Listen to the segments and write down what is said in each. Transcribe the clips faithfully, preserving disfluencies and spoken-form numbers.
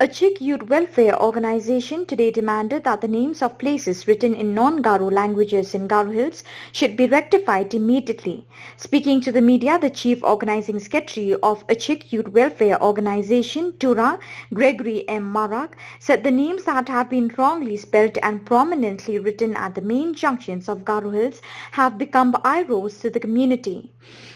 Achik Youth Welfare Organization today demanded that the names of places written in non-Garo languages in Garo Hills should be rectified immediately. Speaking to the media, the Chief Organizing Secretary of Achik Youth Welfare Organization, Tura, Gregory M Marak, said the names that have been wrongly spelled and prominently written at the main junctions of Garo Hills have become eye rolls to the community.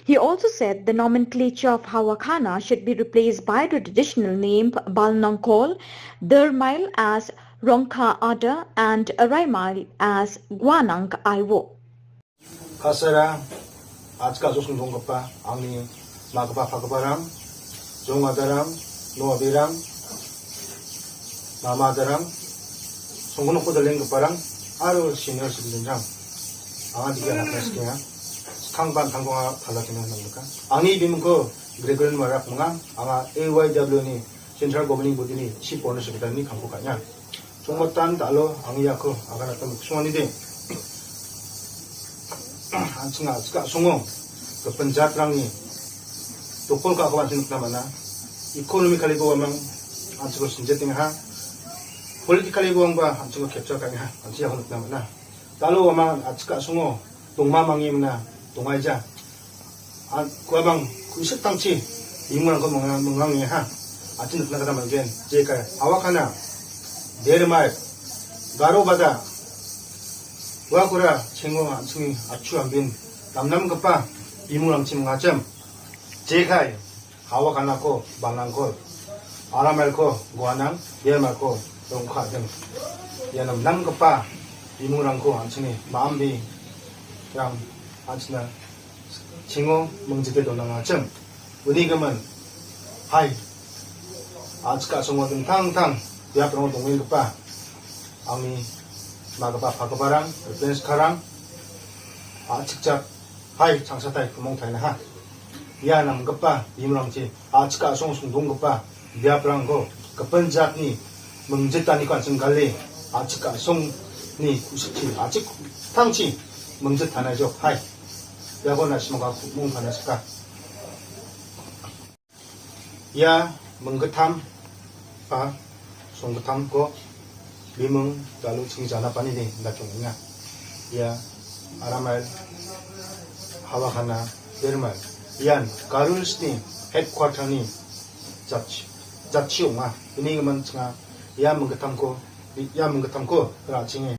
He also said the nomenclature of Hawakhana should be replaced by the traditional name Balnangkol, Dermail as Rongkha Ada, and Araimail as Guanang Aiwo. Kasara, achka sosong donggipa, angni magipa pagiparang, jong adarang, no abirang, mama adarang, songgonokko dalenggiparang, aro senior citizenrang. Anga dike anakna sikenga. Skangban tanggonga palatenga nangdika. Angni bimingko Gregory Marak manga, anga A Y W ni Central Governing Body ni Chief Ordinary Secretary ni kamko ka·enga. Chongmatan dal·o angni iako aganata miksonganide. An·ching a·chik a·songo gipin jatrangni dokol ka·akoba an·ching nikna man·a. Economically-bo uamang an·chingko sinjetengaha. Politically-bo uangba an·chingko capture ka·engaha. An·ching iako nikna man·a. Dal·o uamang a·chik a·songo dongmamangimna dongaija. An-, uamang ku·siktangchi bimungrangko minga-, mingangengaha. An·ching nikna gita man·gen. Jekai, Hawakhana, Dermail, Garo Bada, uakora chengo an·chingni atchu ambin damnamgipa bimungrangchi mingachim. Jekai, Hawakhanako Balnangkol, Aramailko Guanang, Dermailko Rongkha Adeng. Ia namnamgipa bimungrangko an·chingni ma·ambirang an·chingna chingo mingjike donangachim. Unigimin, hai, a·chik a·songo dingtang dingtang biaprango dongenggipa angni magipa pagiparang, ripenskarang, a·chikjak, hai, changsatai, kumong tainaha. Ia namgipa bimungrangchi a·chik a·song songdonggipa biaprangko gipin jatni mingjitaniko an·ching gale, a·chik a·songni ku·sikchi, a·chik tangchi mingjit tanaijok, hai. Iako na·simangko ku·mong tana sika. Ia minggittam ba songgittamko bimung dal·o ching janapanide dakengenga. Ia Aramail, Hawakhana, Dermail. Ian Garo Hills-ni headquarter-ni jatchi, jatchi ong·a. Uni gimin chinga ia minggittamko, ia minggittamko ra·chenge.